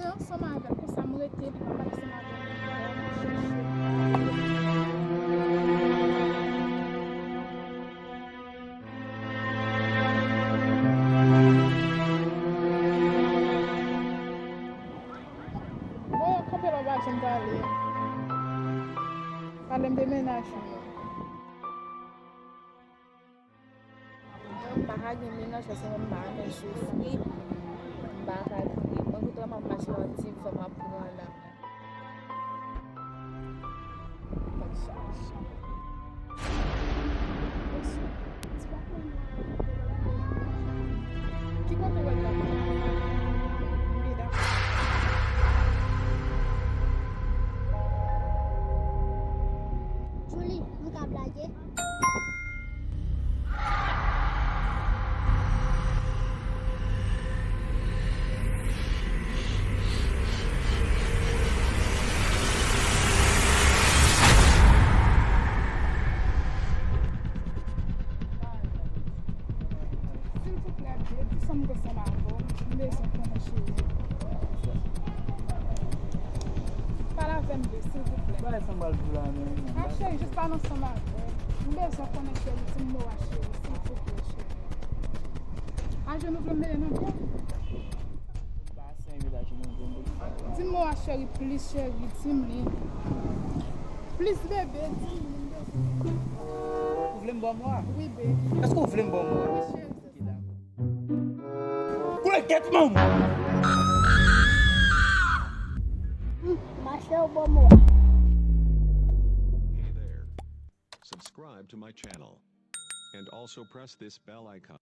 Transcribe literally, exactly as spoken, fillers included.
Mwen ansanm avè l, konsa m rete, li pa pale ansanm avè m ankò, m chèche. Bon, kanpe la, w pa janm pale. Pale m de mennaj ou. Mwen, m pa ka gen mennaj paske mwen, m pa renmen soufri. M pa ka kriye. Mwen, kote m ap mache, w ap di m fò m ap pran la. Ki kote w wè l la? Li dakò. Julie, nou ka blage? Silvouplè, bebe, di sa m vle ansanm avè w. M bezwen konnen, cheri. Pale avè m, bebe, silvouplè. Bagay sa m pral di w la, men. Ah, cheri, jis pale ansanm avè m. M bezwen konnen, cheri. Di m mo a, cheri, silvouplè, cheri. Ajenou vle m mele nan pye? Di m mo a, cheri, plis, cheri, di m li. Plis, bebe, di m li, bebe. Ou vle m ba w mo a? Wi, bebe. Èske w vle m ba w mo a? Wi, cheri. Ok, dakò. Koule tèt manman! Hmm, mache w ba m mo a. Hey there. Subscribe to my channel. And also press this bell icon.